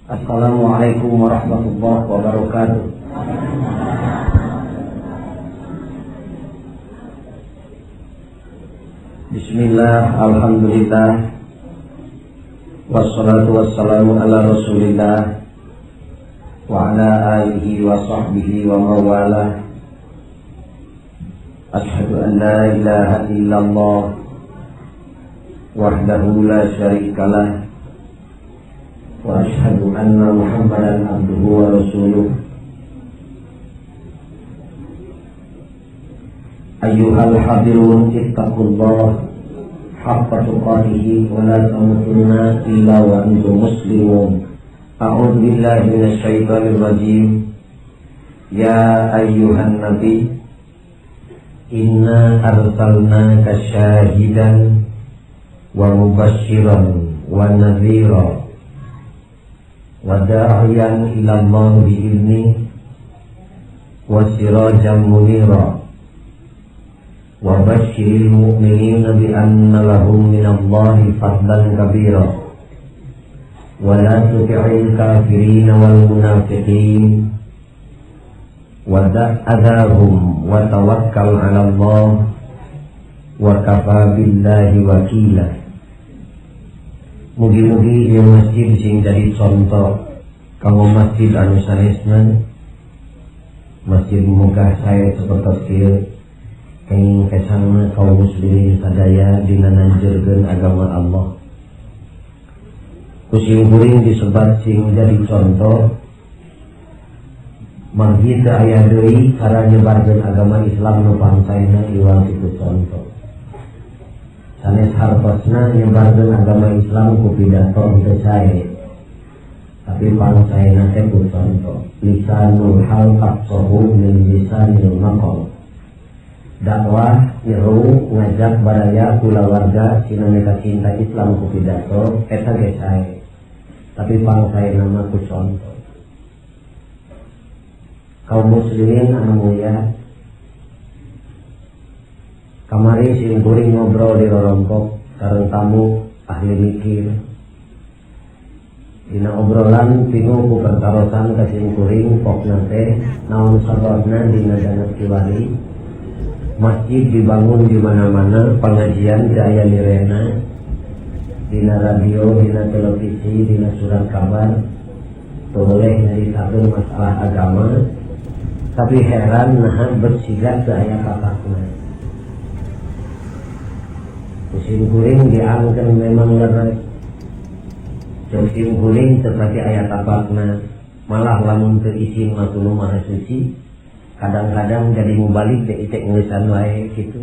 Assalamualaikum warahmatullahi wabarakatuh. Bismillah, alhamdulillah, wassalatu wassalamu ala rasulillah wa ala alihi wa sahbihi wa mawalah. Ashhadu an la ilaha illallah wahdahu la syarikalah wa ashhadu anna Muhammadan abduhu wa rasuluh. Ayyuhal hadirun, ittaqullah haqqa tuqatih wa la tamutunna illa wa antum muslimun. A'udzu billahi minasyaitonir rajim. Ya ayyuhan nabi, inna arsalnaka syahidan wa mubasysyiran wa nadhira wa da'iyan ila Allah bi'izni wa sirajan munira. Wa basyiril mu'minina bi anna lahum minallahi fadlan kabira. Wa la tuti'il kafirina wal munafiqin wa da'adhahum wa tawakkal 'ala Allah wa kafa billahi wakila. Mugi-mugi ieu masjid sing jadi contoh kanggo masjid anu sanesna, masjid megah sae sapertos kieu, kenging kesangna kaum muslimin sadaya dina nanjeurkeun agama Allah. Ku simkuring disebat sing jadi contoh, margi teu aya deui cara nyebarkeun agama Islam nu pangsaena iwal kitu contoh. Sanes hartosna nyebarkeun agama Islam ku pidato henteu sae, tapi pangsaena teh ku contoh. Lisanul hal afsahu min lisanil maqal. Dakwah nyeru ngajak baraya kulawarga sinameka cinta Islam ku pidato eta ge sae, tapi pangsaena mah ku contoh. Kaum muslimin anu mulia, kamari sim kuring ngobrol di rorompok sareng tamu ahli mikir. Dina obrolan pinuh ku pertarosan ka sim kuring, pokna teh naon sababna dina danget kiwari masjid dibangun di mana-mana, pengajian teu aya nirena dina radio, dina televisi, dina surat kabar teu boleh nyaritakeun masalah agama, tapi heran naha bersiga teu aya tapakna. Ku sim kuring diangkeun memang leres, sim kuring seperti aya tapakna, malah lamun teu isin mah tulu maha suci, kadang-kadang jadi mubalik deh itek ngeusan wae gitu.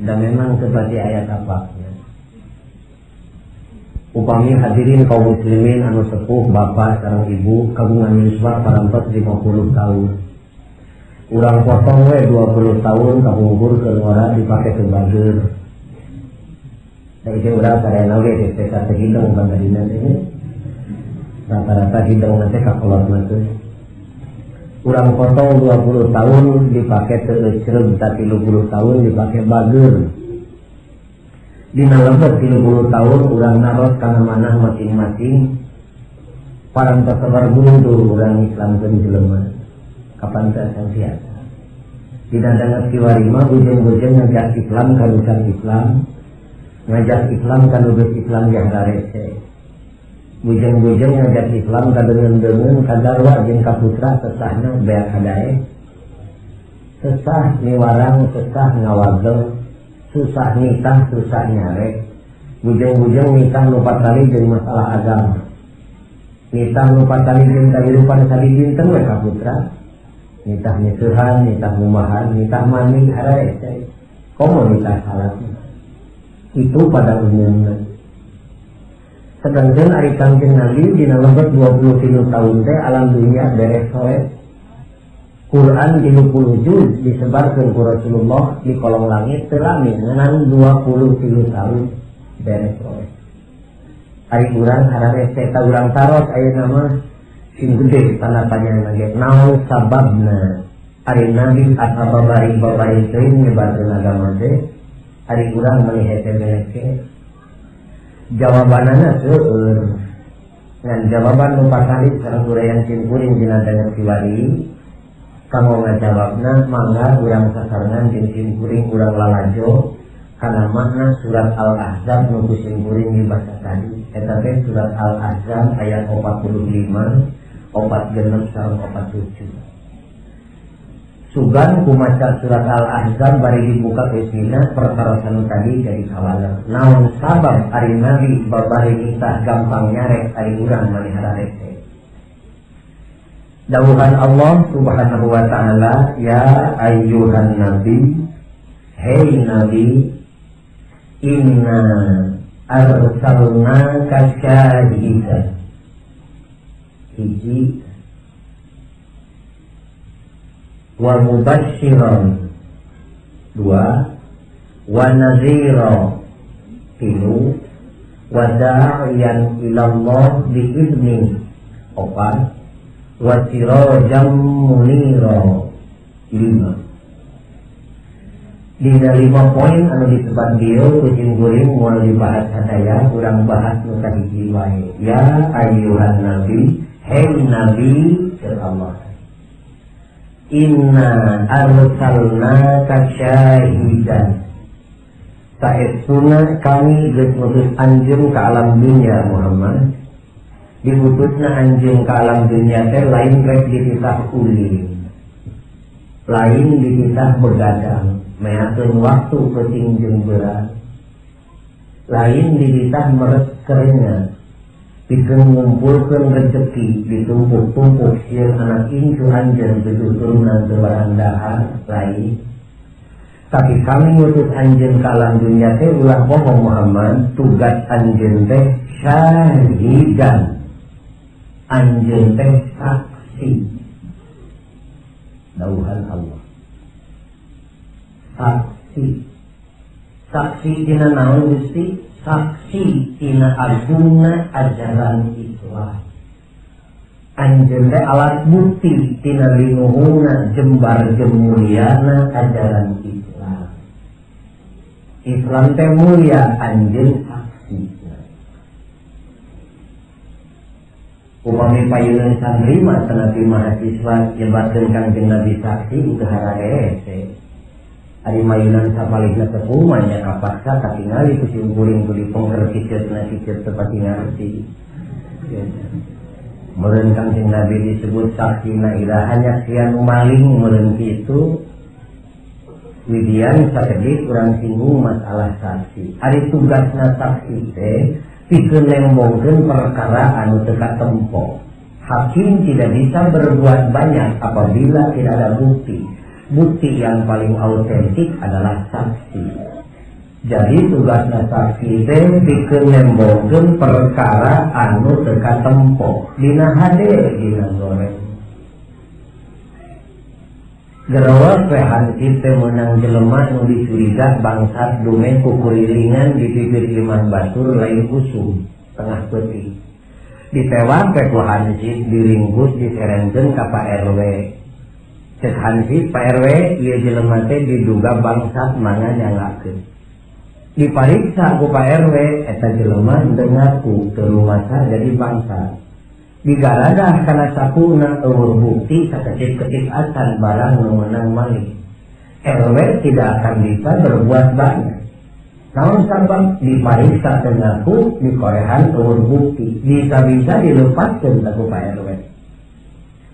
Dan memang seperti aya tapakna. Upami hadirin kaum muslimin anu sepuh, bapak sareng ibu kagungan yuswa parantos 50 tahun, urang potong we 20 tahun kapungkur keur ngora dipake teu bager. Da ieu urang sadayana ge teh teh hidung pan tadina teh rata-rata hidung teh kakolot mah teh. Urang potong 20 tahun dipake teu ecreug, 30 tahun dipake bager. Dina lebet 30 tahun urang naros kana manah masing-masing, parantos sabar guntur urang Islamkeun jelema kapan teh acan tiasa. Dina danget kiwari mah bujeng-bujeng ngajak Islam ka nu can Islam, ngajak Islam ka nu geus Islam ge hararese, bujeng-bujeng ngajak Islam ka deungeun-deungeun, ka garwa jeung ka putra sesahna beak kadae, sesah miwarang, sesah ngawagel, susah nitah, susah nyarek. Bujeng-bujeng nitah nu patali jeung masalah agama, nitah nu patali jeung kahirupan sadidinten we ka putra, nitah nyeusehan, nitah ngumahan, nitah mandi hararese, komo nitah salat itu pada umumnya. Sedangkan ari Kangjeng Nabi dina lebet 23 tahun teh alam dunia beres soe. Quran 30 juz disebarkan ku Rasulullah di kolong langit teu lami ngeunang 23 tahun beres soe. Ari urang hararese ta urang taros ayeuna mah sing gede tanda tanya lagi, naon sababna ari Nabi asa babari-babari teuing nyebarkeun agama teh, ari urang meuni hese meneke? Jawabanana seueur. Ngan jawaban nu patali sareng uraian simkuring dina danget kiwari kanggo ngajawabna mangga urang sasarengan jeung simkuring urang lalajo kana makna surat Al-Ahzab nu ku simkuring dibaca tadi. Eta teh surat Al-Ahzab ayat 45, 46 sareng 47. Sugan kumaca surat Al-Ahzab bari dibuka eusina pertarosan tadi jadi kawalan. Naon sabab ari nabi babari nitah gampang nyarek ari urang manehara rese. Dawuhan Allah Subhanahu wa taala, ya ayyuhan nabi, hey nabi, inna arsalnaka syahidan. Hiji, wa mubasysyiran, dua, wa nadhira, tilu, wa da'iyan ilallah bi'izni, opat, wa sirajan munira, lima. Dina 5 poin anu disebat dieu ku simkuring moal dibahas sadaya, urang bahas nu kahiji wae. Ya ayyuhan nabi, hey nabi, ceuk Allah, inna arsalnaka syahidan. Saestuna kami geus ngutus anjeun ka alam dunya Muhammad. Diutusna anjeun ka alam dunya teh lain rek dititah ulin, lain dititah begadang, meakeun waktu peuting jeung beurang, lain dititah meres keringat, pikeun ngumpulkeun rezeki ditumpuk-tumpuk sieun anak incu anjeun tujuh turunan teu barang dahar, lain. Tapi kami ngutus anjeun ka alam dunya teh ulah bohong Muhammad, tugas anjeun teh syahidan, anjeun teh saksi. Dawuhan Allah, saksi. Saksi dina naon Gusti? Saksi tina agungna ajaran Islam. Anjeun teh alat bukti tina linuhuna jembar jemuliana ajaran Islam. Islam teh mulia, anjeun saksi. Upami payunan santri mah tanapi mahasiswa nyebatkeun Kangjeng Nabi saksi teu hararese. Ari mayunan sapalihna teu kumaha nya kapaksa katingali ku simkuring ku dipengker kiceutna kiceut teu pati ngarti. Meureun Kangjeng Nabi disebut saksina iraha nyaksian nu maling meureun kitu. Widian sakedik urang singgung masalah saksi. Ari tugasna saksi teh pikeun nembongkeun perkara anu teu katempo. Hakim tidak bisa berbuat banyak apabila tidak ada bukti. Bukti yang paling autentik adalah saksi. Jadi tugasna saksi teh pikeun nembongkeun perkara anu teu katempo. Dina hade dina goreng. Gerewek we hansip teh meunang jelema nu dicuriga bangsat dumeh kukurilingan di bibir imah batur lain usum tengah peuting. Ditewak we ku hansip diringkus diserengkeun ka Pak RW. Cek hansip, Pak RW ieu jelema teh diduga bangsat mangga nyanggakeun. Dipariksa ku Pak RW eta jelema teu ngaku teu rumasa jadi bangsat. Digaradah kana sakuna eueuh bukti sakecip-kecip acan barang nu meunang maling. RW tidak akan bisa berbuat banyak. Naon sabab dipariksa teu ngaku dikorehan eueuh bukti, bisa-bisa dilepaskeun ku Pak RW.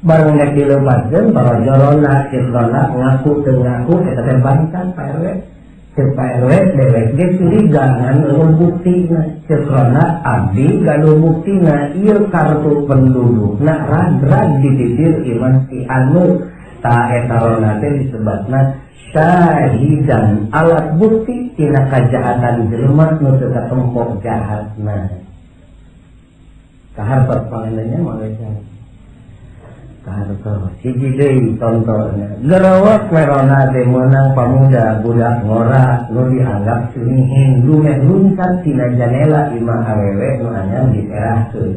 Bareng rek dilepaskeun para jorona citrona ngaku teu ngaku eta teh bangsat Pak RW. Cek Pak RW dewek ge curiga ngan eueuh buktina. Cekrona abdi gaduh buktina ieu kartu pendudukna rag-rag dititir imah si anu. Ta eta rona teh disebatna syahidan, alat bukti tina kajahatan jelema nu teu katempo jahatna. Kahartos pangandannya mah geus kahartos. Hiji deui contohna, gerewek werona teh meunang pamuda budak ngora nu dianggap sunihin dumeh luncat tina janela imah awewe nu anyar diserahkeun.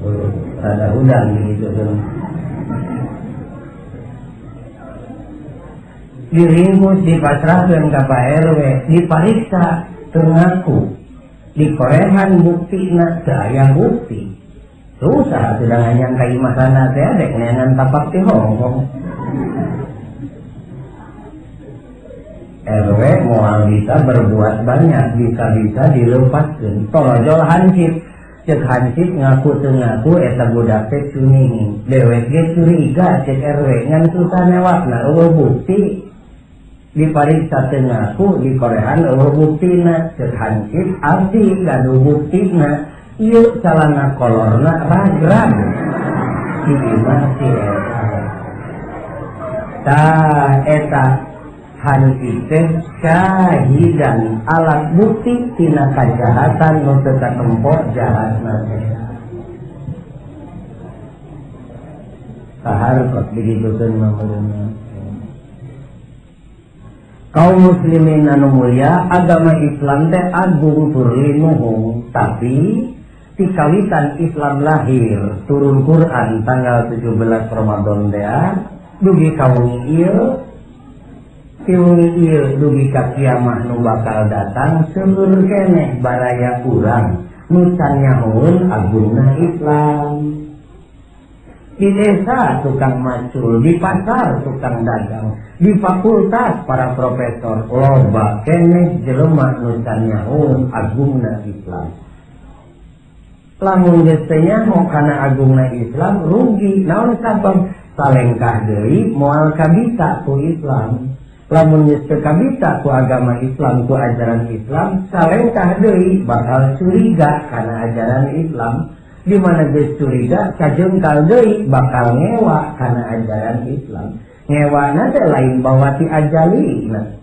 Oh, rada hudang gitu tuh. Diringkus dipasrahkeun ka Pak RW, dipariksa teu ngaku. Dikorehan buktina teu aya bukti. Susah atuh da nganyang ka imah sana teh dek neangan tapak ti Hongkong. RW moal bisa berbuat banyak, bisa-bisa dilepaskeun. Torojol hansip, cek hansip ngaku teu ngaku eta budak teh cuninging. Dewek ge curiga cek RW ngan susah newakna eueuh bukti. Dipariksa teu ngaku, dikorehan eueuh buktina. Cek hansip abdi gaduh buktina. Ieu calana kolorna ragrag. Di imah si eta. Tah eta hansip teh syahidan alat bukti tina kajahatan nu teu katempo jahatna teh. Kaharkot digitukeun mah meureunna. Kaum muslimin anu mulia, agama Islam teh agung tur linuhung, tapi ti kawitan Islam lahir turun Quran tanggal 17 Ramadan teh dugi ka wengi ieu, ti wengi ieu dugi ka kiamah nu bakal datang seueur keneh baraya urang nu can nyahoeun agungna Islam. Di desa tukang macul, di pasar tukang dagang, di fakultas para profesor loba keneh jelema nu can nyahoeun agungna Islam. Lamun geus teu nyaho kana agungna Islam rugi, naon sabab salengkah deui moal kabita ku Islam. Lamun geus teu kabita ku agama Islam, ku ajaran Islam, salengkah deui bakal curiga kana ajaran Islam. Di mana geus curiga kajengkal deui bakal ngewa kana ajaran Islam. Ngewana teh lain bawa ti ajalina.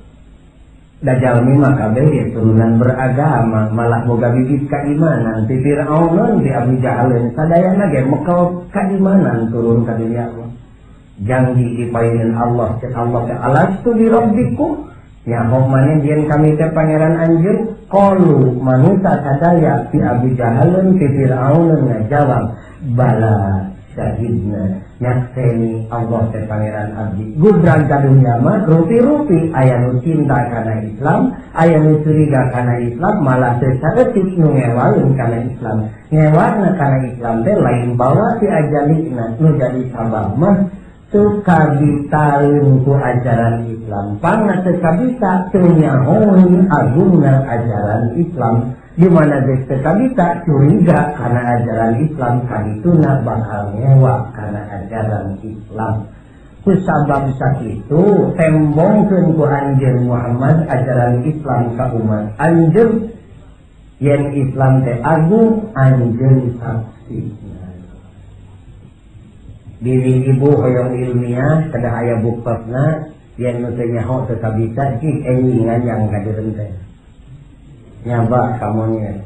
Da jalmi mah kabeh ge turunan beragama, malah boga bibit keimanan ti Fir'aun ti Abu Jahal sadayana ge mekel keimanan turun ka dunya mah. Janji dipayuneun Allah cek Allah teh alastu bi rabbikum, nyaho maneh yen kami teh pangeran anjeun. Qalu manusa sadaya ti Abu Jahal ti Fir'aun ngajawab bala syahidna, nyakseni Allah teh pangeran abdi. Gubrag ka dunya mah rupi-rupi aya nu cinta kana Islam, aya nu curiga kana Islam, malah teu saeutik nu ngewaeun kana Islam. Ngewana kana Islam teh lain bawa ti ajalina, nu jadi sabab mah teu kabitaeun ku ajaran Islam. Pangna teu kabita teu nyahoeun agungna ajaran Islam. Di mana geus teu kabita curiga kana ajaran Islam, kadituna bakal ngewa kana ajaran Islam. Ku sabab sakitu tembongkeun ku anjeun Muhammad ajaran Islam ka umat anjeun, yen Islam teh agung anjeun saksi. Diri ibu hoyong ilmiah kedah aya buktosna yen nu teu nyaho teu kabita cik enjingan yang kadireun teh. Nyaba kamonnya.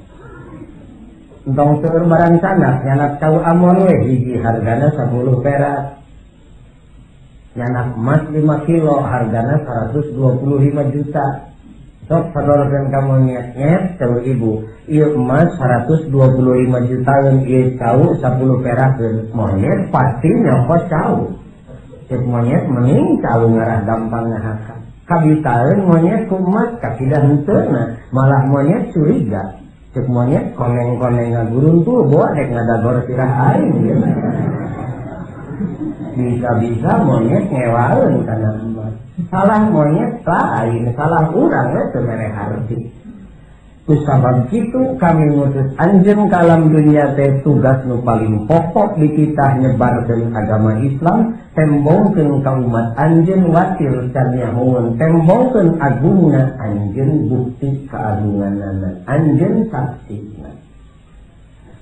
Entong seueur barang sanak nyanak cau amon we hiji hargana 10 perak. Nyanak emas 5 kilo hargana 125 juta. Sok sadorkeun kamonnya nyet cau ibu. Ieu emas 125 jutaan ieu cau 10 perakeun. Monyet pasti nyokot cau. Cek monyet mending cau ngarah gampang ngahaka. Kabitaeun monyet ku emas kakidah henteuna, malah monyet curiga. Cek monyet koneng-koneng ngaguruntul bawa dek ngadagor sirah aing gitu. Bisa-bisa monyet ngewaeun kana emas. Salah monyet lain, salah urang we teu mere harti. Ku sabab kitu kami ngutus anjeun ka alam dunya teh tugas nu paling pokok di kita nyebarkeun agama Islam, tembongkeun ka umat anjeun watir can nyahoeun, tembongkeun agungna anjeun bukti keagunganana, anjeun saksina.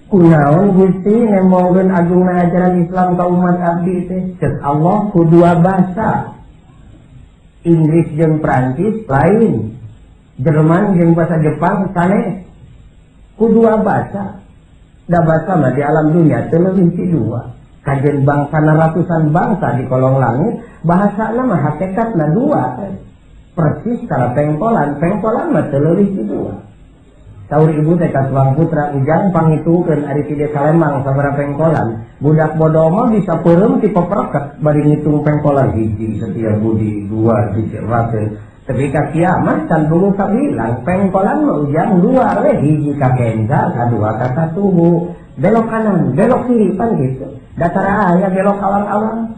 Kunaon Gusti nembongkeun agungna ajaran Islam ka umat abdi teh? Cek Allah ku dua bahasa. Inggris jeung Prancis lain, Jerman jeung bahasa Jepang sanes, ku dua bahasa. Da bahasa mah di alam dunia teu leuwih ti dua. Kajen bangsa ratusan bangsa di kolong langit, bahasana mah hakikatna dua. Persis cara pengkolan, pengkolan mah teu leuwih ti dua. Saur ibu teh ka tuang putra ujang pangitungkeun ari ti desa Lembang sabaraha pengkolan. Budak bodoh mah bisa peureum ti pepereket bari ngitung pengkolan hiji Setia Budi, dua di Raten. Tapi ka kiamat can buru kabilang pengkolan mah ujang dua we, hiji ka Kenza, kadua ka Katuhu. Belok kanan, belok kiri pan gitu. Datar aya belok awang-awang.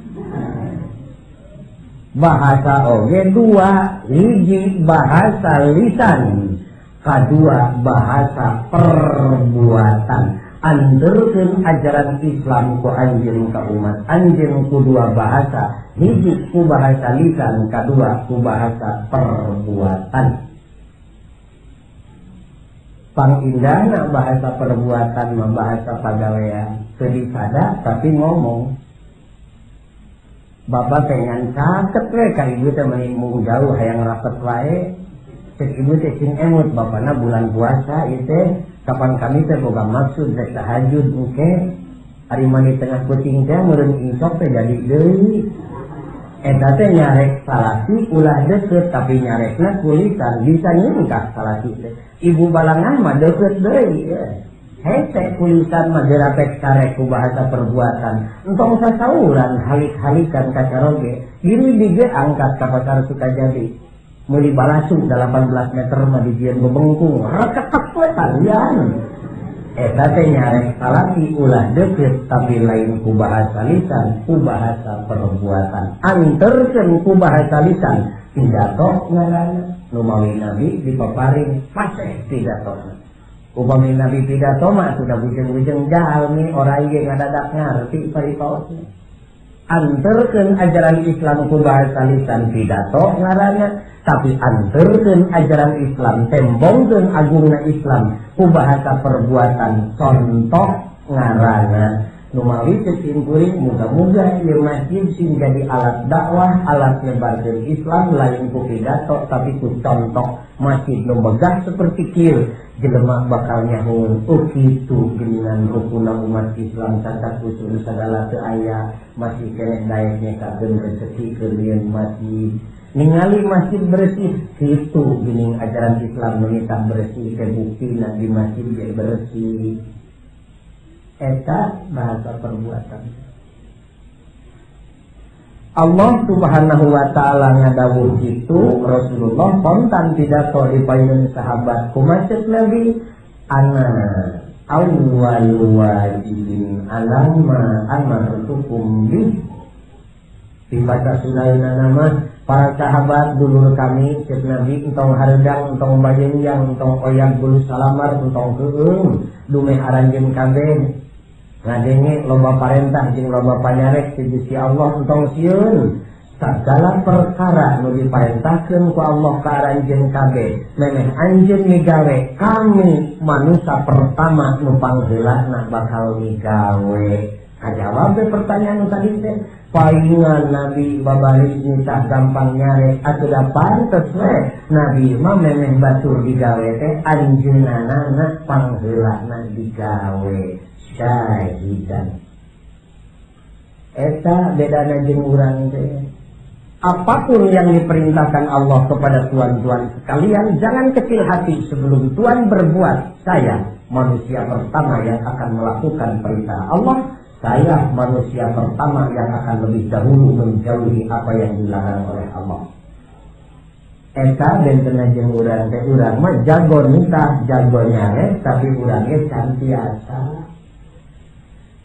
Bahasa oge dua, hiji bahasa lisan, kadua bahasa perbuatan. Anterkeun ajaran Islam ku anjeun ka umat anjeun ku dua bahasa, hiji ku bahasa lisan, kadua ku bahasa perbuatan. Pangindahna bahasa perbuatan mah bahasa pagawean, teu disada tapi ngomong. Bapak pengen caket we ka ibu teh, meni mung jauh hayang rapet wae. Cek ibu teh sing emut bapana bulan puasa ieu teh, kapan kami teh boga maksud rek tahajud engke. Ari mani tengah peuting teh meureun insok teh jadi deui. Eta teh nyarek salaki ulah deket, tapi nyarekna kulitan bisa nyingkah salaki teh. Ibu balangan mah deket deui ya. Hese kulitan mah dirapek sarek ku bahasa perbuatan. Entong sasauran halik-halikan kacaroge. Diri dige angkat ka pasar Sukajadi. Meuli balasu 18 meter mah dijieun bebengkung. Reketek we talian. Eta teh nyarek salaki ulah deket, tapi lain ku bahasa lisan, ku bahasa perbuatan. Anterkeun ku bahasa lisan, pidato ngaranna. Nu mawi Nabi dipaparin fasih pidatona. Upami Nabi pidato mah sudah bujeng-bujeng jalmi orai ge ngadadak ngarti paripaosna. Anterkeun ajaran Islam ku bahasa lisan pidato ngaranna, tapi anterkeun ajaran Islam tembongkeun agungna Islam ku bahasa perbuatan contoh ngaranna. Numawi cek simkuring muga-muga ieu masjid sing jadi alat dakwah, alat nyebarkeun Islam lain ku pidato tapi ku contoh. Masjid nu megah seperti kieu jelema bakal nyahoeun, oh kitu geuningan rukuna umat Islam, cacat usul sagala teu aya, masih keneh daek nyekakeun rezeki keur nyieun masjid. Ningali masjid bersih kitu geuning ajaran Islam nu nitah bersih teh, buktina di masjid ge bersih. Eta bahasa perbuatan. Allah Subhanahu wa taala ngadawuh itu, Rasulullah kontan pidato di payun sahabat. Kumaha cek Nabi? Ana awwal wajibin alama amartukum bih. Dibaca sudaina nama para sahabat dulur kami, cek Nabi, entong hareudang, entong bajenjang, entong oyag bulu salamar, entong keung dumeh aranjeun kabeh ngadenge loba parentah jeung loba panyarek ti Gusti Allah. Entong sieun, sagala perkara nu diparentahkeun ku Allah ka aranjeun kabeh memeh anjeun migawe, kami manusia pertama nu pangheulana bakal migawe. Kajawab we pertanyaan nu tadi teh. Palingan Nabi babari nitah gampang nyare atuh da pantes we Nabi mah memeh batur digawe teh anjeunana pangheulana digawe syahidan. Eta bedana jeung urang teh. Apapun yang diperintahkan Allah kepada tuan-tuan sekalian, jangan kecil hati sebelum tuan berbuat. Saya manusia pertama yang akan melakukan perintah Allah. Saya manusia pertama yang akan lebih dahulu menjauhi apa yang dilarang oleh Allah. Eta benten jeung urang teh. Urang mah jago nitah, jago nyarek, tapi urangnya can tiasa.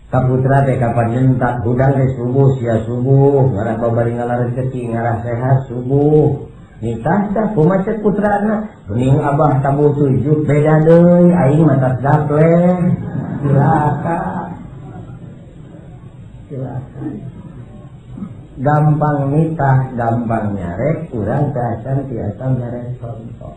Kaputra teh kapan nyentak hudang teh subuh, sia subuh, ngarah babari ngalah rezeki, ngarah sehat subuh. Nitah tah kumaha cek putrana? Bening abah tabuh tujuh, beda deui aing mah tas gaple. Cilaka. Cilaka. Gampang nitah, gampang nyarek, urang teh acan tiasa mere contoh.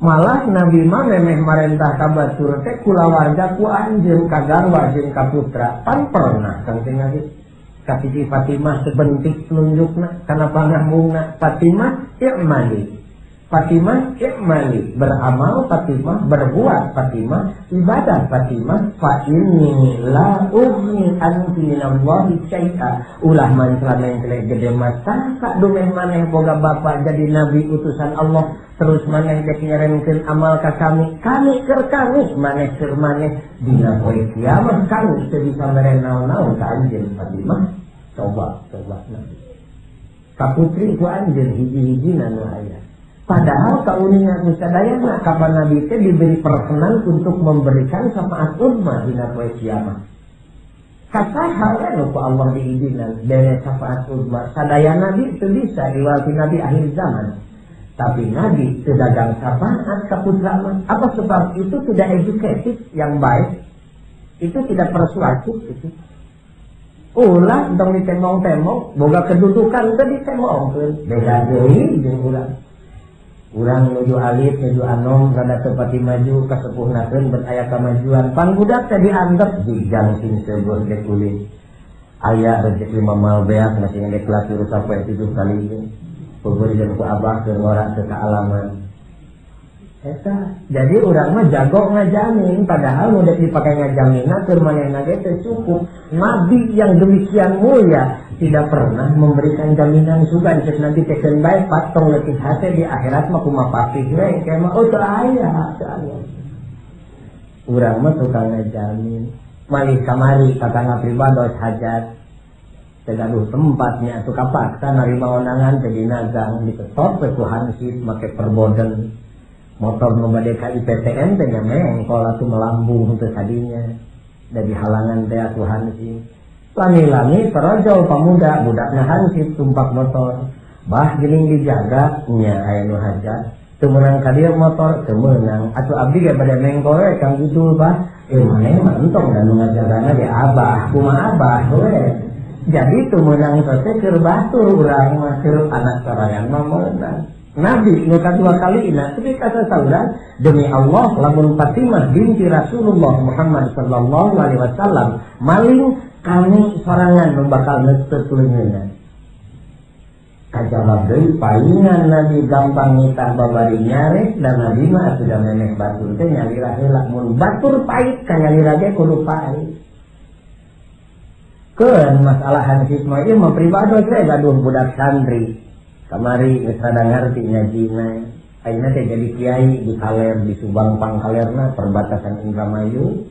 Malah Nabi mah memeh marentah ka batur teh kulawarga ku anjeun, ka garwa jeung ka putra. Pan pernah Kangjeng Nabi ka Siti Fatimah sebentik telunjukna kana pangambungna, Fatimah i'mali. Fatimah i'mali, beramal Fatimah, berbuat Fatimah, ibadah Fatimah, fa inni la ughni anki minallahi syai'a. Ulah mantra mengkele gede masa kak dumeh maneh boga bapak jadi nabi utusan Allah, terus maneh dek nyerenkeun amal ka kami, kami keur kami, maneh keur maneh, dina poe kiamat kami teu bisa mere naon-naon ka anjeun Fatimah. Coba coba Nabi. Ka putri ku anjeun hiji-hijina nu aya. Padahal kauninga ku sadayana kapan Nabi teh diberi perkenan untuk memberikan syafaat ummah dina poe kiamat. Kasaha we nu ku Allah diizinan bere syafaat ummah, sadaya nabi teu bisa diwalti nabi akhir zaman. Tapi Nabi teu dagang syafaat ka putra mah. Apa sebab? Itu tidak edukatif yang baik. Itu tidak persuasif itu. Ulah tong ditembong-tembong, boga kedudukan teh ditembongkeun. Beda deui jeung urang. Urang nuju alit, nuju anom, rada teu pati maju, kasepuhnakeun bet aya kamajuan. Pan budak teh dianggap jigang sing seueuh dek ulin. Aya rezeki mamal beak masih ngedek kelas 3 sampai 7 kali ini. Pemberian ku abah keur ngora teu kaalaman. Eta, jadi urang mah jago ngajamin, padahal nu dek dipake ngajaminna keur manehna ge teu cukup. Nabi yang demikian mulia tidak pernah memberikan jaminan sugan cek Nabi teh keun bae patong leutik hate di akhirat mah kumaha pasti we engke mah oh teu aya, teu aya. Urang mah tukang ngajamin. Malih kamari tatangga pribados hajat. Teu gaduh tempatnya atuh kapaksa narima undangan teh dina gang diketok we ku hansip make perboden. Motor nu bade ka IPTN teh nya mengkol atuh melambung teu sadinya. Da di halangan teh atuh hansip. Lami-lami terojol pamuda budakna hansip tumpak motor. Bah geuning dijaga nya aya nu hajat. Teu meunang ka dieu motor teu meunang. Atuh abdi ge bade mengkol we kang kidul bah. Maneh mah entong da nu ngajagana ge abah. Kumaha abah we. Jadi teu meunang teh keur batur urang mah keur anak sorangan mah meunang. Nabi nu kadua kali ina tapi kata saudan demi Allah lamun Fatimah binti Rasulullah Muhammad sallallahu alaihi wasallam maling kami sorangan nu bakal neuteut leungeunna. Kajawab deui paingan Nabi gampang nitah babari nyarek dan Nabi mah atuh da memeh batur teh nyalira heula mun batur pait ka nyalira ge kudu pait. Keun masalah hansip mah ieu mah pribados we gaduh budak santri. Kamari geus rada ngarti ngajina. Ayeuna teh jadi kiai di Kaler, di Subang Pangkalerna perbatasan Indramayu.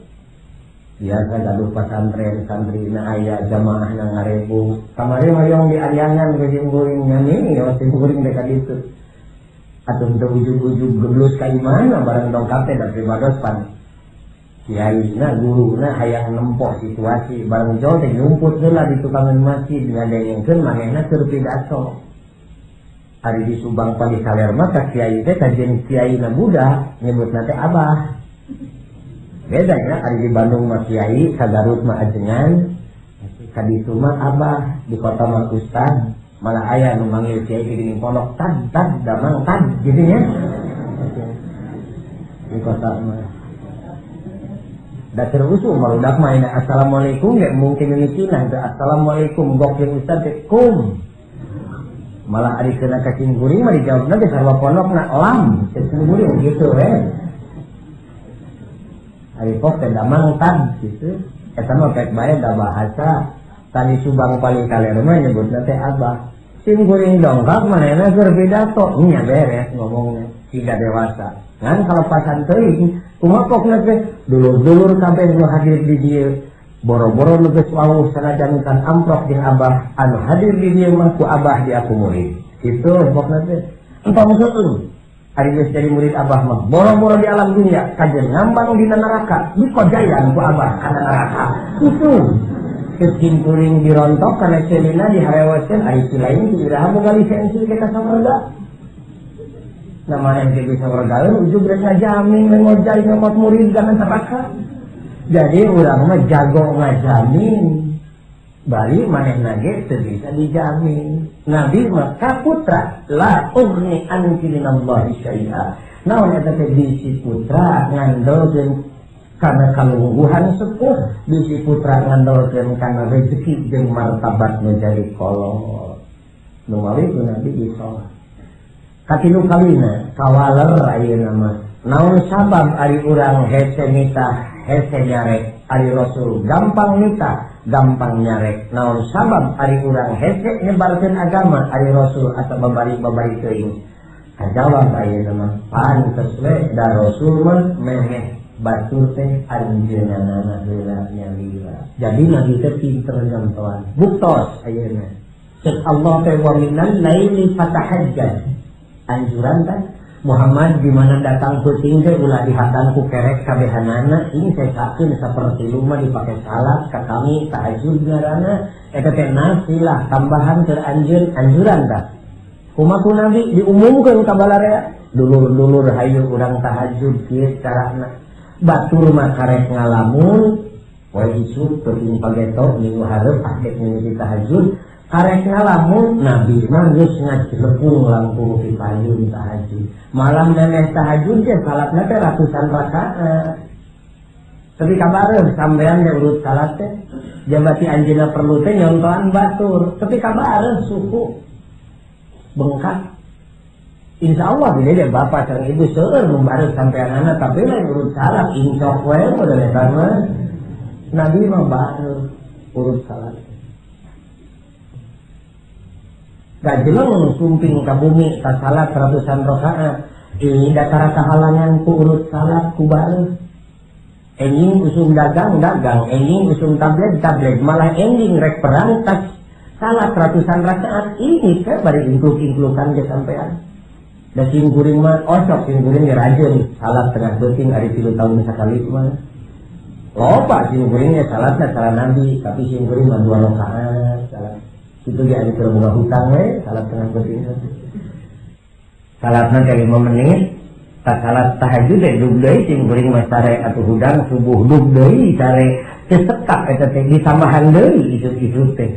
Biasa gaduh pasantren santrina aya jamaahna ngarebu. Kamari hoyong di Ariangan ke simkuring nyami, ya simkuring teh ka ditu. Atuh teu ujug-ujug geblus ka imahna bareng dongkap teh da pribados pan. Kiaina guruna hayang nempoh situasi bareng jauh teh nyumput heula di tukangan masjid ngadengkeun manehna keur pidato. Ari di Subang Pali Kaler mah ka kiai teh kajen kiai na budak nyebutna teh abah. Beda ya, ari di Bandung mah kiai, ka Garut mah ajengan, ka ditu mah abah, di kota mah ustad, malah aya nu manggil kiai di geuning pondok tad tad damang tad gitu nya. Di kota mah. Da terus barudak mah ina assalamualaikum ge mungkin ini Cina teh assalamualaikum gok jeung ustad teh kum. Malah ari kena ka simkuring mah dijawabna ge sarua pondokna lam cek simkuring gitu we. Ari pok teh damang tad gitu. Eta mah pek bae da bahasa. Tadi Subang paling kaler mah nyebutna teh abah. Simkuring dongkap manehna keur pidato nya beres ngomongna siga dewasa. Ngan kalepasan teuing kumaha pokna teh dulur-dulur kabeh nu hadir di dieu. Boro-boro nu geus wawuh sanajan kan amprok jeung abah anu hadir di dieu mah ku abah diaku murid. Kitu pokna teh. Entong seueung. Ari geus jadi murid abah mah boro-boro di alam dunia kajen ngambang dina neraka dikojayan ku abah kana neraka. Kitu. Geus simkuring dirontok kana celina diharewoskeun ari si lain ti iraha boga lisensi ke ka sawarga. Namanya yang bisa wargaeun ujug rek ngajamin ngojai ngemot murid kana neraka. Jadi urang mah jago ngajamin. Bari manehna ge teu bisa dijamin. Nabi mah kaputra la ughni anki minallahi syai'a. Naon eta teh bisi putra ngandolkeun kana kalungguhan sepuh, bisi putra ngandolkeun kana rezeki jeung martabat nu jadi kolot. Nu mawi ku Nabi ditolak. Katilu kalina kawaler ayeuna mah. Naon sabab ari urang hese nitah hese nyarek, ari Rasul gampang nitah gampang nyarek. Naon sabab ari urang hese nyebarkeun agama ari Rasul atau babari-babari teuing. Kajawab ayeuna mah pantes we da Rasul mah memeh batur teh anjeunna heula nyalira. Jadi Nabi teh pinter nyontoan. Buktos ayeuna. Cek Allah teh wa minal laili fatahajjad. Anjuran kan Muhammad di mana datang peuting teh ulah dihadang ku kerek kabehanana, ini sesakeun sapertilu mah dipake salat ka kami tahajud ngaranna eta teh nafilah tambahan keur anjeun anjuran tah. Kumaha ku Nabi diumumkeun ka balarea, dulur-dulur hayu urang tahajud kieu carana. Batur mah karek ngalamun poe isuk peuting pageto minggu hareup dek mimiti tahajud. Karek ngalamun Nabi mah geus ngajlepung langkung ti payun tahajud. Malam memeh tahajud ge salatna teh ratusan rakaat. Tapi kabareuh sampean teh urut salat teh jabati anjeunna perlu teh nyontohan batur. Tapi kabareuh suku bengkak. Insya Allah bila dia bapak sareng ibu seueur membareuh sampeanana tapi lain urut salat incok we model eta mah. Nabi mah bareuh urut salat. Gajeleng sumping ka bumi ka salat ratusan rakaat. Ini datara kahalangan ku urut salat ku bareuh. Enjing usum dagang dagang, enjing usum tablet tablet, malah enjing rek perang tas salat ratusan rakaat. Ini teh bari ingkluk-ingklukan ge sampean. Da sim kuring mah osok sim kuring ge rajin salat tengah peuting ari 3 tahun sakali mah. Loba sim kuring ge salatna salat Nabi, tapi sim kuring mah 2 rakaat salat. Itu ge ari keur boga hutang we salat tengah peuting. Salatna teh 5 menit, tak salat tahajud teh dug deui sim kuring mah sare atuh hudang subuh dug deui sare teu sekap eta teh ditambahan deui isuk-isuk teh.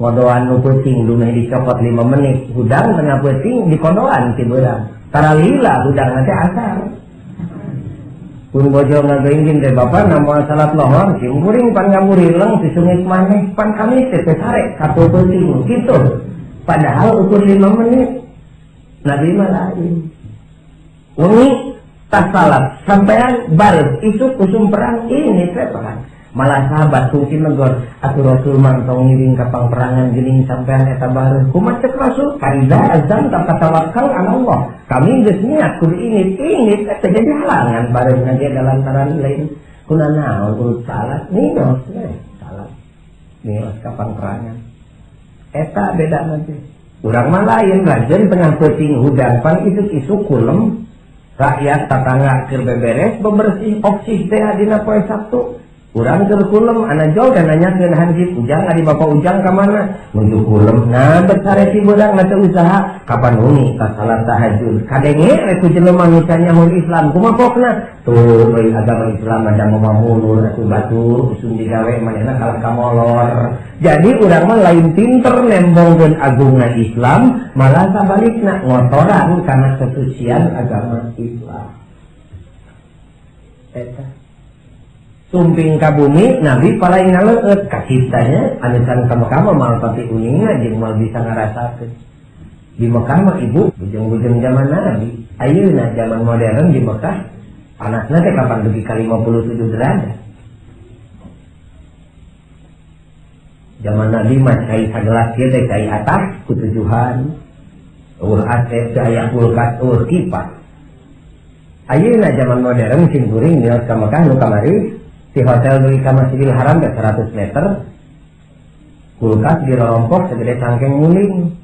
Kodoan nu peuting dumeh dicopot 5 menit, hudang tengah peuting dikodoan ti beurang. Taralila hudang teh asar. Pun bojo ngageuingkeun teh bapa namoal salat lohor, sim kuring pan ngamurileng disungit maneh pan kami teh teh sare katu peuting kitu. Padahal ukur 5 menit. Nabi mah lain. Wengi tas salat sampean bareng isuk usum perang ini teh perang. Malah sahabat kungsi negor atuh Rasul mantong ngiring ka pangperangan geuning sampean eta bareng. Kumaha cek Rasul? Faiza azam tatawakkal ala Allah. Kami geus niat kudu ini eta jadi halangan bareng ge dalam taran lain. Kuna naon urut salat nios we salat. Nios ka pangperangan. Eta beda nanti. Urang mah lain rajin tengah peuting hudang pan isuk-isuk kulem rakyat tatangga keur beberes bebersih oksih teh dina poe Sabtu. Urang keur kulem ana jauh dan nanyakeun hansip ujang ari bapak ujang ka mana nuju kulem nah bet sare si beurang na teu usaha kapan uni ka salat tahajud kadenge rek ku jelema nu can nyaho Islam kumaha pokna tuh euy agama Islam ada mamulur atuh batur usum digawe manehna kalah ka molor. Jadi urang mah lain pinter nembongkeun agungna Islam malah sabalikna ngotoran kana kesucian agama Islam. Eta sumping ka bumi Nabi palai ngaleueut kaciptanya anu can ka Mekah mah moal pati uningna jeung moal bisa ngarasakeun. Di Mekah mah ibu bujeng-bujeng zaman Nabi. Ayeuna zaman modern di Mekah panasna teh kapan dugi ka 57 derajat. Zaman Nabi mah cai sagelas kieu teh cai atas ku tujuhan. Eueuh AC teu aya kulkas eueuh kipas. Ayeuna zaman modern sing kuring mios ka Mekah nu kamari di hotel dugi ka Masjidil Haram teh 100 meter. Kulkas dirorompok segede cangkeng muling.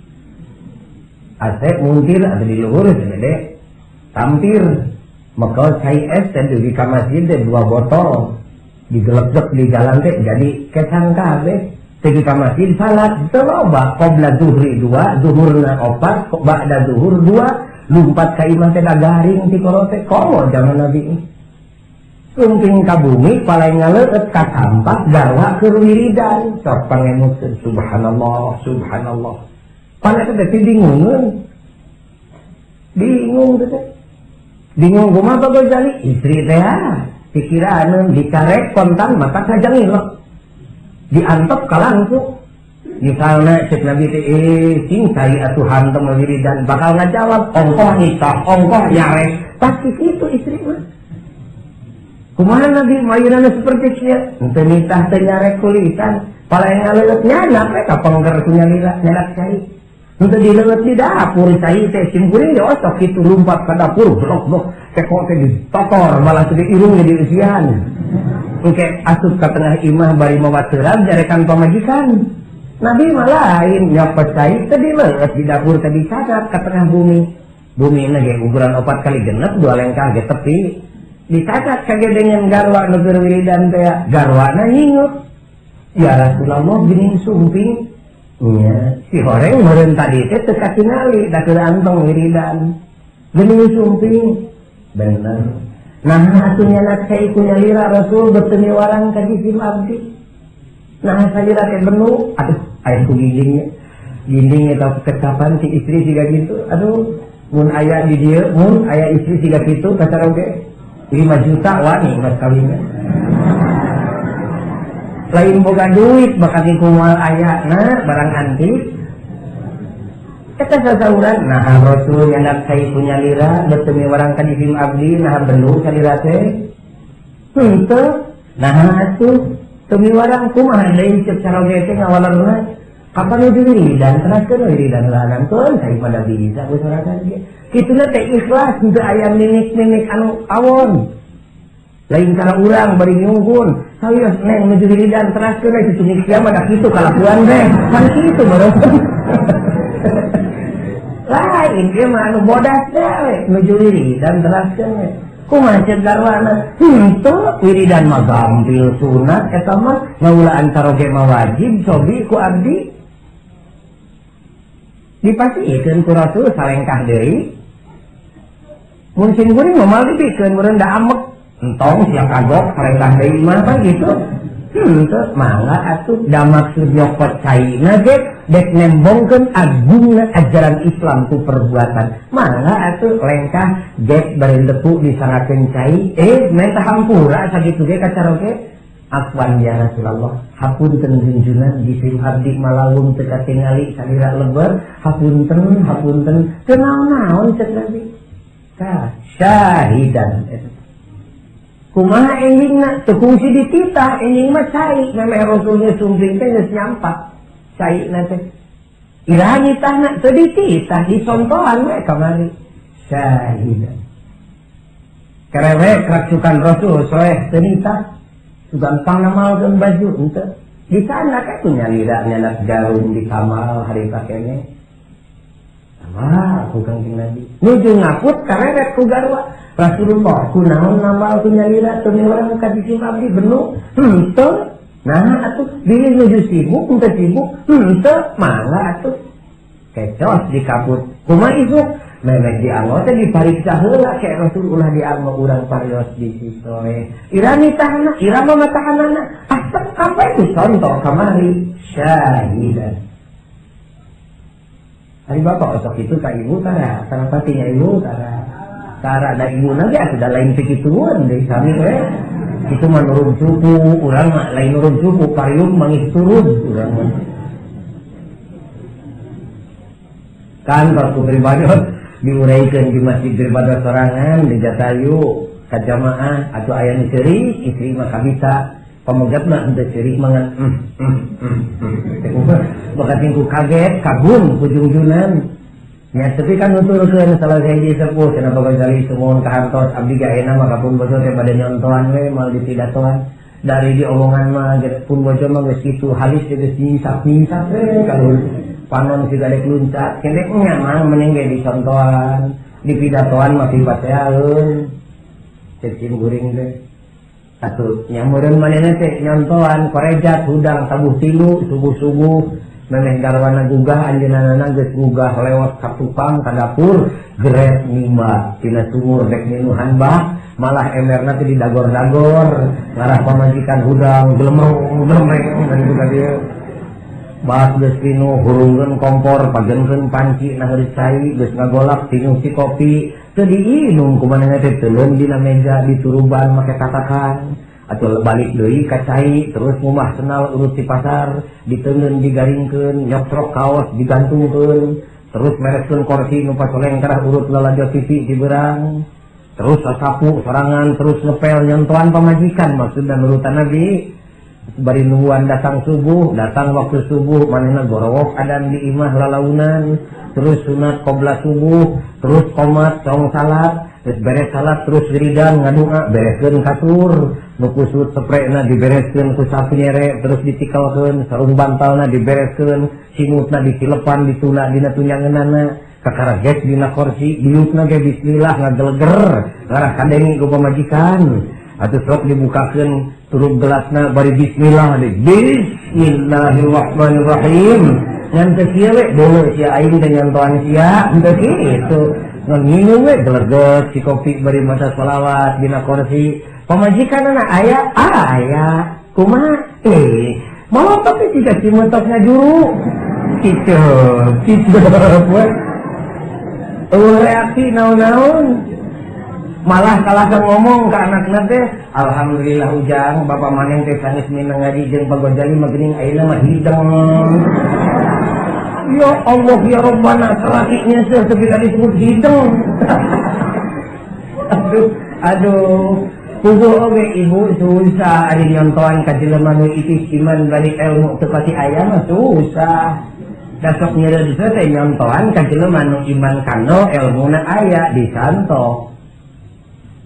AC mungkin ada di luhur segede tampir. Maka cai es teh dugi ka masjid teh 2 botol digelepek di jalan teh jadi kecang kabeh. Dugi ka masjid salat teu loba qabla zuhri 2, zuhurna 4, ba'da zuhur 2, lumpat ka imah teh garing ti korote komo zaman Nabi ini. Sumping ka bumi palai ngaleueut ka sampah garwa keur wiridan sok pangemutkeun subhanallah subhanallah. Pan eta teh bingungeun. Bingung teh. Bingung kumaha Pak Gozali? Istri teh pikiraneun dicarek kontan mata kajangilek. Diantep ka langsung. Misalnya cek Nabi teh sing cai atuh hantem wiridan bakal ngajawab ongkoh nikah ongkoh nyarek pasti kitu istri mah. Kumaha Nabi mayunana seperti kieu? Henteu nitah teu nyarek kulitan, palai ngaleueut nyanak we ka pengker ku nyalira nyalak cai. Henteu dileueut di dapur cai teh sim kuring ge osok kitu lumpat ka dapur blok-blok teko teh ditotor malah teh irung ge dieusian. Engke asup ka tengah imah bari mawa teuran jarekan pamajikan. Nabi mah lain nyopot cai teh dileueut di dapur teh dicatat ka tengah bumi. Bumi na ge ukuran 4 kali 6 2 lengkah ge tepi. Dicatat ka gedengan garwa nu keur wiridan teh garwana nyingut. Ya Rasulullah geuning sumping. Nya si horeng meureun tadi teh teu katingali da keur antong wiridan. Geuning sumping. Bener. Nah atuh nyanak cai ku nyalira Rasul betemi warang ka jisim abdi. Nah salira teh benu, aduh aya ku gindingnya. Ginding eta kecapan si istri siga kitu. Aduh, mun aya di dieu, mun aya istri siga kitu kacaroge 5 juta wani mas kawinna. Lain boga duit bakal kumaha ayana barang antik. Eta sasauran nah Rasul nyandak cai ku nyalira betemi warang ka jisim abdi nah benu salira teh. Henteu. Nah atuh temi warang kumaha deui cek caroge teh ngawalerna kapan nuju wiridan teraskeun wiridan lanangkeun cai pada bisa ku sorangan ge. Kituna teh ikhlas henteu aya mimik-mimik anu awon. Lain cara urang bari nyungkun sawios neng nuju wiridan teraskeun we cucu kiamat da kitu kalakuan teh kan kitu baru. Lain ieu mah anu bodas teh we nuju wiridan teraskeun we. Kumaha cek garwana? Henteu wiridan mah gampil sunat eta mah ngaulaan caroge mah wajib cobi ku abdi. Dipasihkeun ku Rasul salengkah deui. Mun sing kuring mah moal dipikeun meureun da amek. Entong siang kagok salengkah deui mah kan kitu. Henteu mangga atuh da maksud nyokot caina ge dek nembongkeun agungna ajaran Islam ku perbuatan. Mangga atuh lengkah gek bari lepu disangakeun cai, menta hampura sakitu ge ka caroge. Afwan ya Rasulullah, hapunten junjunan jisim abdi malawung teu katingali salira lebar, hapunten hapunten teu naon-naon cek Nabi. Tah syahidan eta. Kumaha enjingna teu kungsi dititah enjing mah cai memeh Rasulnya sumping teh geus nyampak caina teh. Iraha nitahna teu dititah disontohan we kamari syahidan. Kerewek raksukan Rasul soeh teu nitah sugan pangnamalkeun baju henteu. Di sana kan ku nyalira nyanak jarum di kamal hari pakene. Wah, ku Kangjeng Nabi. Nuju ngaput karewek ku garwa. Rasulullah kunaon namal ku nyalira teu urang ka jisim abdi benu henteu. Nah atuh diri nuju sibuk henteu sibuk henteu mangga atuh. Kecos dikaput. Kumaha isuk memeh dianggo teh dipariksa heula ke Rasul ulah dianggo urang parios di sisoe. Ira nitahna, ira mah matahanana. Asep apa itu contoh kamari syahidan. Hari bapak osok itu ka ibu tara, sarapatinya ibu tara. Tara da ibu ge atuh da lain pikituan deui sami we. Itu mah nurun suku, urang mah lain nurun suku, pariung mangih turun urang mah. Kan ku pribadi diuraikeun di masjid pribadi sorangan di Jatayu ka jamaah atuh aya nu ceurik istri mah kabita pamegat mah henteu ceurik mah ngan bakat ku kaget kagum ku jungjunan nya tapi kan nuturkeun salah sahiji sepuh cenah Bapak Ghazali sumuhun kahartos abdi ge ayeuna mah kapun bojo teh bade nyontohan we moal dipidatoan dari diomongan mah pun bojo mah geus kitu halis geus nyisap-nyisap we kalau panon si gadek luncat kendek nya mang mending ge dicontohan dipidatoan mah pipaseaeun cek sim guring teh atuh nya meureun manehna teh nyontohan korejat hudang tabuh tilu subuh-subuh memeh garwana gugah anjeunna geus gugah lewat ka tukang ka dapur geret nimba tina sumur dek minuhan bah malah emerna teh didagor-dagor ngarah pamajikan hudang gelemrong gelemreng kan itu ka dieu bas geus pinuh hurungkeun kompor pagenkeun panci nah geus cai geus ngagolak tinguh si kopi teu diinum kumanehna teh teuleum dina meja dituruban make tatakan atuh balik deui ka cai terus ngumah senal urut di pasar diteungeun digaringkeun nyokrok kaos digantungkeun terus mereskeun kursi nu pasoleng karah urut lalajo TV di berang terus sasapu sorangan terus ngepel nyontohan pamajikan maksudna nurutan Nabi bari nungguan datang subuh datang waktu subuh manehna gorowok adan di imah lalaunan terus sunat qobla subuh terus qomat tong salat Terus beres salat terus wiridan ngadua bereskeun kasur nu kusut sprekna dibereskeun ku sapu nyere terus ditikelkeun sarung bantalna dibereskeun simutna dicilepan dituna dina tunjangeunana kakara ges dina kursi diukna ge bismillah ngageleger ngarah kadengi ku pamajikan atuh sok dibukakeun turub gelasna bari bismillah di bismillahirrahmanirrahim ngan teu kieu we deuleu sia aing teh nyontohan sia henteu kitu ngan nginum we geleges si kopi bari maca sholawat dina kursi pamajikanna aya aya kumaha molotot teh siga cimetok ngajuru cicep cicep we eueuh reaksi naon-naon malah kalah ngomong ke anakna teh alhamdulillah ujang bapak maneng teh sanes minang ngaji jeung Pak Gojali mah geuning ayeuna mah hideng. Ya Allah ya Rabbana salakinya seuh tapi tadi disebut hideng. Aduh aduh puguh oge ibu susah ari nyontohan ka jelema nu itis iman bari ilmu teu pati aya mah susah. Da sok nyeureun teh nyontohan ka jelema nu iman kandel elmuna aya disanto.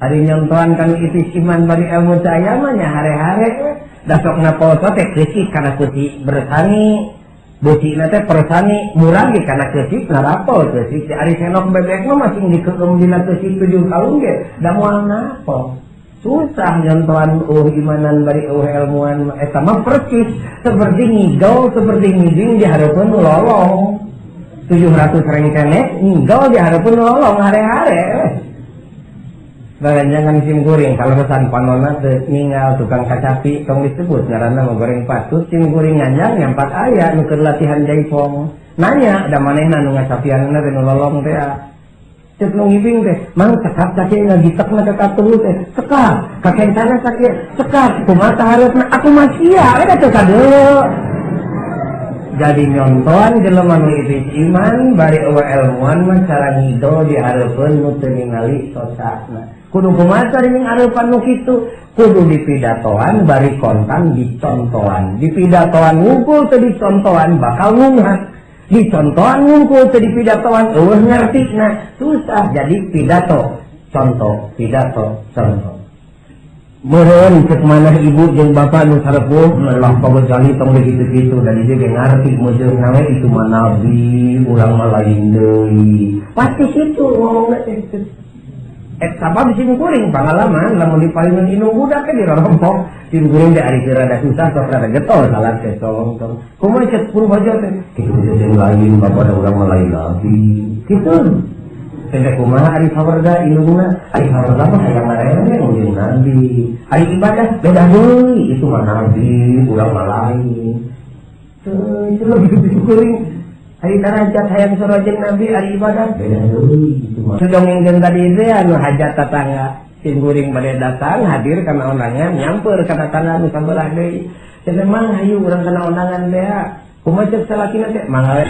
Ari nyontohan kanu itis iman bari ilmu teu aya mah nya hare-hare we. Da sok naposo teh keusik kana keusi bersani. Beucina teh persani murah ge kana keusik narapol keusik teh ari senok bebek mah masing dikeum dina keusik 7 kalung ge da moal napol. Susah nyontohan imanan bari ilmuan eta mah persis seperti ngigel seperti ngiding di hareupeun lolong. 700 rengkenek ngigel di hareupeun lolong hare-hare. Baranjangan sim kuring kalau pesan panona teu ninggal tukang kacapi tong disebut ngaranna mah goreng patut sim kuring nganjang nyampat aya nu keur latihan jaipong nanya da manehna nu ngacapianna teh nu lolong teh cek nu ngibing teh mang cekap sakieu ngagitekna ka katuhu teh cekap ka kencana sakieu cekap kumaha hareupna aku mah sia we teh kadeuleu jadi nyontohan jelema nu itis iman bari eueuh ilmuan mah cara ngidol di hareupeun nu teu ningali sosana kudu kumaha ning areupan nu kitu kudu dipidatoan bari kontan dicontohan dipidatoan ngumpul teu dicontohan bakal ngunghak dicontohan ngumpul teu dipidatoan eueuh ngartina susah jadi pidato contoh pidato contoh meureun cek manah ibu jeung bapak nu sarepuh lah pagojali tong kitu-kitu da dieu ge ngarti meujeuna we itu mah nabi urang mah lain deui pasti kitu ngomongna teh sabab sim kuring pangalaman lamun dipayungan indung budak teh dirorompok sim kuring teh ari teu rada susah sok rada getol salat teh tolong tong kumaha cek purbajo teh kitu teh lain bapak da urang mah lain nabi kitu teh kumaha ari sawerda indungna ari sawerda mah hayang marene jeung nabi ari ibadah beda deui itu mah nabi urang mah lain teu lebih sim kuring ari darajat hayang sorojeun nabi ari ibadah beda deui itu mah. Dongengkeun tadi teh anu hajat tetangga sim kuring bade datang hadir kana undangan nyamper ka tetangga nu sabelah deui cenah mang hayu urang kana undangan teh kumaha cek salakina teh mangga.